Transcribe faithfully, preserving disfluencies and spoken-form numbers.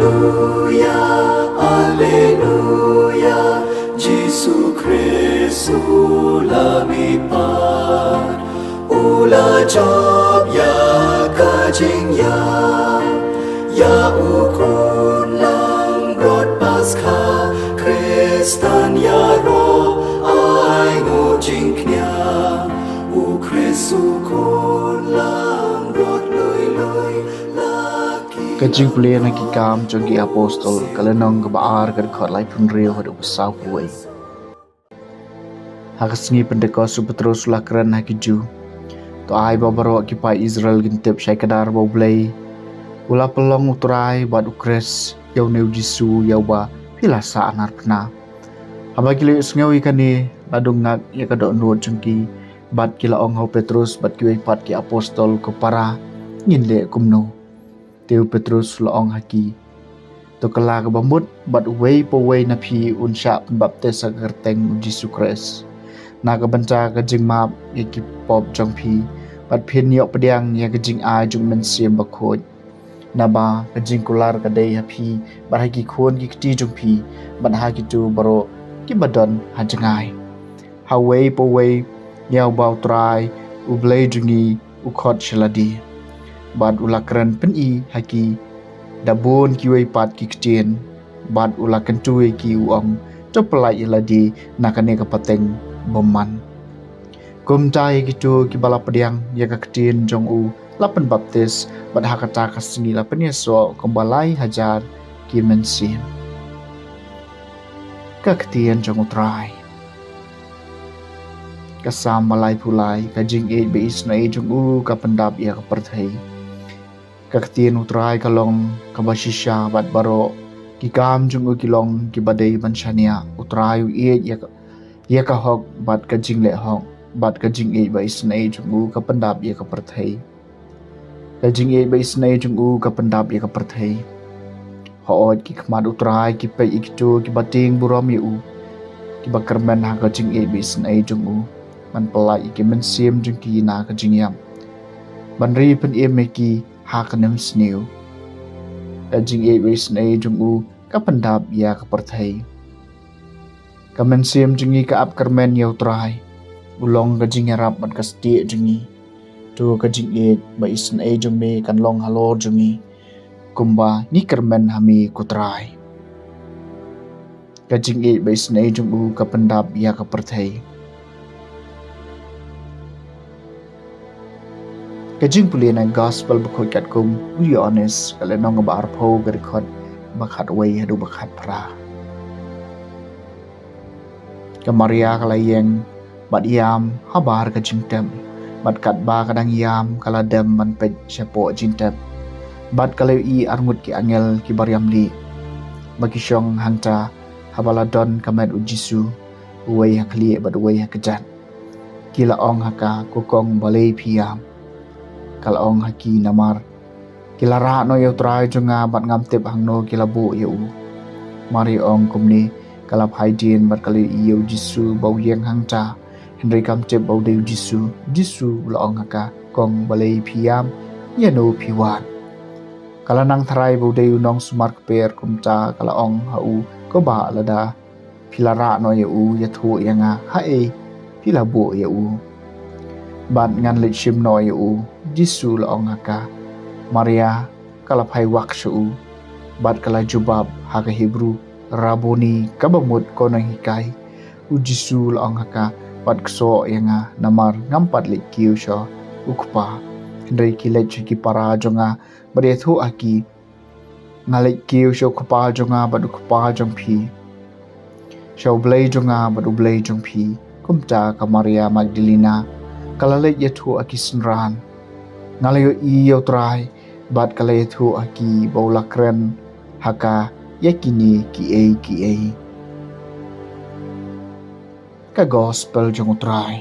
Alleluia, Alleluia, Jisu Khrist u la mihpat, u la jop ïa ka jingïap, ïa u khun langbrot Paskha, Khristan ïaroh ai nguh jingkñia, u Khrist u khun langbrot lui lui la Ka jingpule na ki Kam jong ki Apostol, ka lynnong kaba ar, ka dkhot laiphew hynriew haduh ba sawphew wei. Ha ka sngi Pentekost u Petrus u la kren ha ki Jiw: To ai ba baroh ki paid Israel kin tip shai kdar ba U Blei u la pynlong U Trai bad U Khrist, ïa une U Jisu ïa uba phi la sahnarphna. Haba ki la ïohsngew ïa kane, la dung ngak ïa ka dohnud jong ki, bad ki la ong ha u Petrus bad kiwei pat ki apostol: Ko para, ngin leh kumno? Te u Petrus u la ong ha ki: To kylla kaba mut bad uwei pa uwei na phi un shah pynbaptis ha ka kyrteng U Jisu Khrist na ka bynta ka jingmap ïa ki pop jong phi, bad phin ïoh pdiang ïa ka jingai jong U Mynsiem Bakhuid. Naba ka jingkular ka dei ha phi bad ha ki khun ki kti jong phi bad ha kito baroh kiba don ha jngai, ha uwei pa uwei ïa uba U Trai U Blei jong ngi u khot sha lade. Bad u la kren pyni ha ki da bun kiwei pat ki ktien, bad u la kyntu ïa ki u ong: To pyllait ïa lade na kane ka pateng bymman. Kumta ïa kito kiba la pdiang ïa ka ktien jong u la pynbaptis, bad ha kata ka sngi la pynïasoh kumba lai hajar ki mynsiem. Ka ktien jong U Trai. Ka Salm ba laiphew lai. Ka jingïeit ba isynei jong u ka pyndap ïa ka pyrthei. Ka ktien U Trai ka long kaba shisha, bad baroh ki kam jong u ki long kiba dei ban shaniah. U Trai u ïeit ïa ka, ïa ka hok bad ka jingleh hok, bad ka jingïeit ba isynei jong u ka pyndap ïa ka pyrthei. Ka jingïeit ba isynei jong u ka pyndap ïa ka pyrthei. Hooid, ki khmat U Trai ki peit ïa kito kiba tieng burom ïa u, kiba kyrmen ha ka jingïeit ba isynei jong u, ban pyllait ïa ki mynsiem jong ki na ka jingïap, ban ri pynim ïa ki ha ka nemsniew. Ka jingïeit ba isynei jong u ka pyndap ïa ka pyrthei. Ka mynsiem jong ngi ka ap kyrmen ïa U Trai. U long ka jingïarap bad ka stieh jong ngi. To ka jingïeit ba isynei jong me kan long halor jong ngi, kumba ngi kyrmen ha me, ko Trai. Ka jingïeit ba isynei jong u ka pyndap ïa ka pyrthei. Ka jingpule na Gospel Bakhuid katkum u Ïoannis, ka lynnong kaba arphew, ka dkhot ba khatwei haduh ba khatphra. Ka Maria ka la ïeng bad ïam habar ka jingtep, bad katba ka dang ïam ka la dem ban peit shapoh jingtep, bad ka la ïohi arngut ki angel kiba riam lieh, ba ki shong hangta haba la don ka met U Jisu, uwei ha khlieh bad uwei ha kjat. Ki la ong ha ka: Ko kong, balei phi ïam? Ka la ong ha ki: Namar ki la rah noh ïa U Trai jong nga, bad ngam tip hangno ki la buh ïa u. Mar ïa ong kumne, ka la phai dien bad ka la ïohi ïa U Jisu ba u ïeng hangta, hynrei kam tip ba u dei U Jisu. U Jisu u la ong ha ka: Kong, balei phi ïam? Ïano phi wad? Ka la nang tharai ba u dei u nongsumar kper, kumta ka la ong ha u: Ko bah, lada phi la rah noh ïa u, ïathuh ïa nga haei phi la buh ïa u, bad ngan leit shim noh ïa u. U Jisu u la ong ha ka: Maria. Ka la phai wak sha u, bad ka la jubab ha ka Hebru: Rabboni, kaba mut, ko nonghikai. U Jisu u la ong ha ka: Wat ksoh ïa nga, namar ngam pat leit kiew sha u Kpa, hynrei ki leit sha ki para jong nga bad ïathuh ha ki: Nga leit kiew sha u Kpa jong nga bad u Kpa jong phi, sha U Blei jong nga bad U Blei jong phi. Kumta ka Maria Magdalena ka la leit ïathuh ha ki synran: Nga la ïohi ïa U Trai, bad ka la ïathuh ha ki ba u la kren ha ka ïa kine kiei kiei. Ka Gospel jong U Trai.